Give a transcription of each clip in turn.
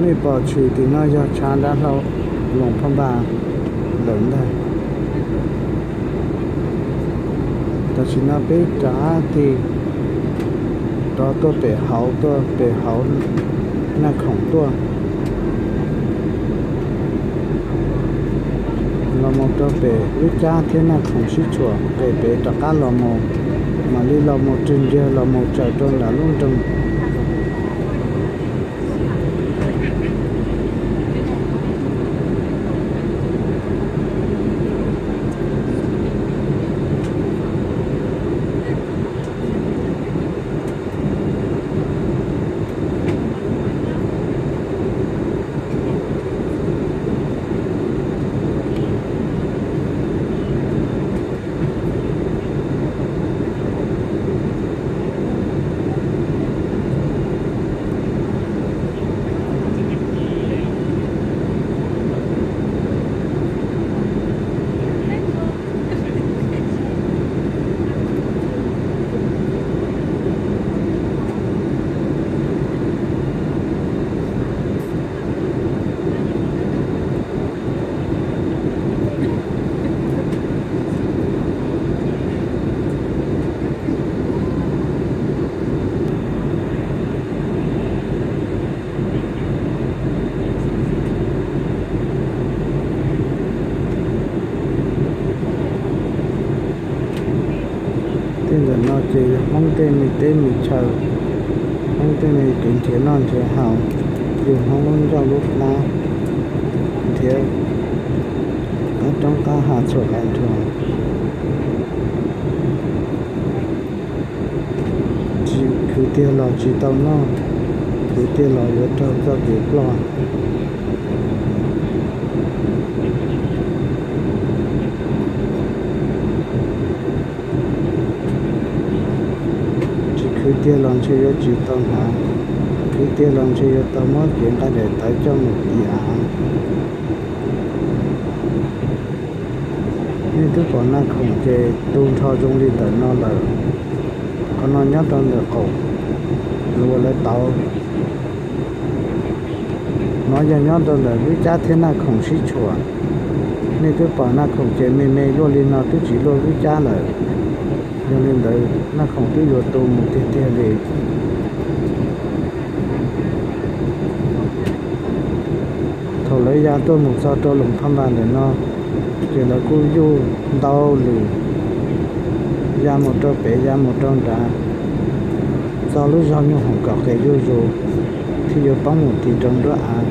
Nej pom tshwm tim no yog tshav dav hlau Loos Phaj Npas lawm ntag. Tam sim no peb rov qab tig rov tuaj pem hauv, tuaj pem hauv Naj Khoom tuaj, los mus rau pem Vib Cab thiab Naj Khoom sib tshuam, pem pem rov qab los mus, mam li los mus rwg nriag los mus tsaws rau nram lub nroog. Tej ntawm no ces yog Hmoob tej me teb me chaw, Hmoob tej me kev nrhiav noj nrhiav haus, yug Hmoob lub ncauj lub plab, nrhiav qab roob qab hav txhua qab nrho. Tsis khwv tiag los tsis tau noj, khwv tiag los yuav raug txoj kev ploj. Tsis khwv tiag los ntshe yuav tsis tau hnav, khwv tiag los ntshe yuav tau muab kev nqaij daim tawv coj mus tiv av. Nej twb pom Naj Khoom ces tu nrho zoo li ntawm no lawm. Qhov no nyob rau ntawm qaum uas lawv tauv. No yog nyob rau ntawm Vib Cab thiab Naj Khoom sib tshuam. Nej twb pom Naj Khoom ces me me luaj li no twb tsis luaj Vib Cab lawm. Yog li ntawd Naj Khoom twb yuav tu mus tiag tiag li. Thaum lawv ya tuaj mus txog rau Loos Phaj Npas ntawm no, ces lawv kuj yuj ntau lwm, ya mus rau pem ya mus rau nrad, txog lub zog Nyuj Hoom kom qis zuj zus, thiaj yuav poob mus tiv rau nruab av.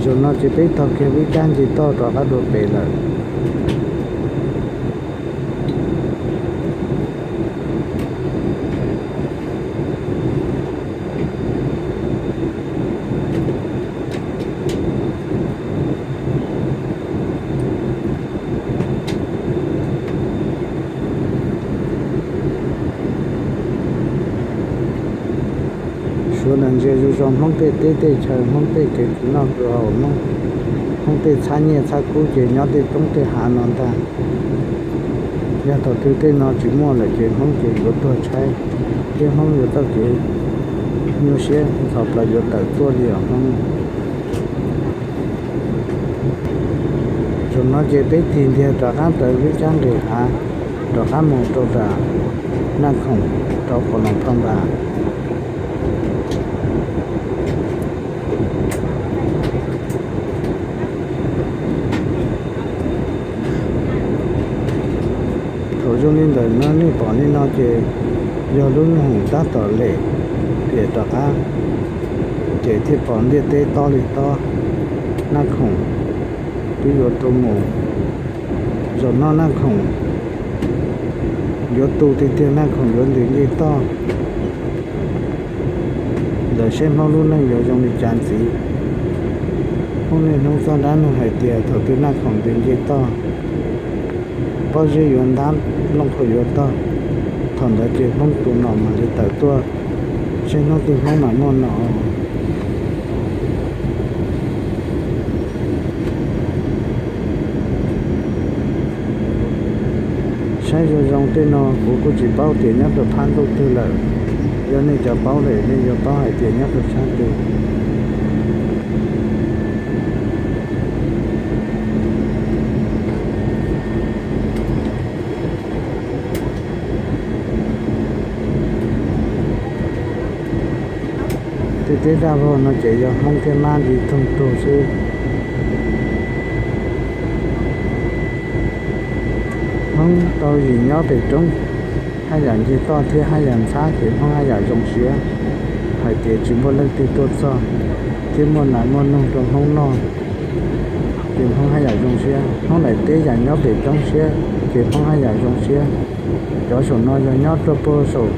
Zaum no ces peb taug kiag Vib Cab nce toj rov qab dua pem lawm. Suav ntawm ntsia zoo zoo Hmoob tej teb tej chaw, Hmoob tej kev khwv noj khwv haus, Hmoob, Hmoob tej txhab nyiaj txhab kub ces nyob tej roob tej hav no ntag. Yog thaum twg tej no tsis muaj lawm ces Hmoob ces yuav tuag tshaib, thiab Hmoob yuav txoj kev nyuaj siab ntxhov plaws yuav tawm tuaj li os Hmoob. Zaum no ces peb tig ntiag rov qab raws Vib Cab nqis hav, rov qab mus rau nram Naj Khoom, rau qhov Loos Phaj Npas. Thaum zoo li ntawm no nej pom li no ces yog lub Nyuj Hoom tab tom lem piam rov qab, ces thiaj pom ntiaj teb tob li tob. Naj Khoom twb yuav tu mus. Zaum no Naj Khoom yuav tu tiag tiag, Naj Khoom yuav ntws ncej toj. Ntawm seb Hmoob lub neej yuav zoo li cas ntxiv. Hmoob niaj hnub txoj dab neeg hais tias thaum twg Naj Khoom ntws ncej toj, pob zeb yuav ntab, looj hau yuav tog, thaum ntawd ces Hmoob tus nom mam li tawm tuaj, seb hnub twg Hmoob mam muaj nom. Saib zoo zoo tej no kuv kuj tsis paub tias nyob rau phab ntuj twg lawm. Yog nej cov paub lawm nej yuav paub hais tias nyob rau phab twg. Tej teb daj vog no ces yog Hmoob thiab Mab li thooj tug xwb. Hmoob tau yim nyob pem roob, haj yam ncig toj thiab haj yam ntxhab ces Hmoob haj yam zoo siab. Hais tias tsis muaj leej twg tuaj txog thiab muaj nas muaj noog rau Hmoob noj ces Hmoob haj yam zoo siab. Hmoob daim teb yam nyob pem roob siab ces Hmoob haj yam zoo siab. Cov saum no yog nyob rau puag saum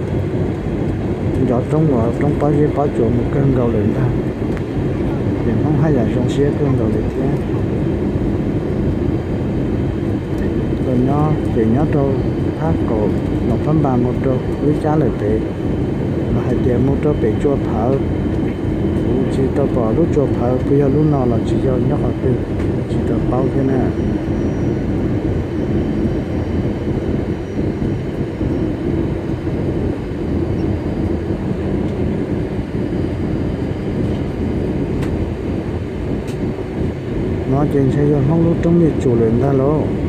ncov roob uas roob pob zeb pob tsuas mus kawg nkaus lawm ntag, ces Hmoob haj yam zoo siab kawg nkaus li thiab. Los nyob ces nyob rau phab kaum Noo Phab Npas mus rau lub cab lawm pem, los hais tias mus rau pem tsua phawv. Kuv tsis tau pom lub tsua phawv puas yog lub no los tsis yog nyob qhov twg, tsis tau paub thiab na. No ces ntshe yog Hmoob lub roob Mej Tsum lawm ntag lauj.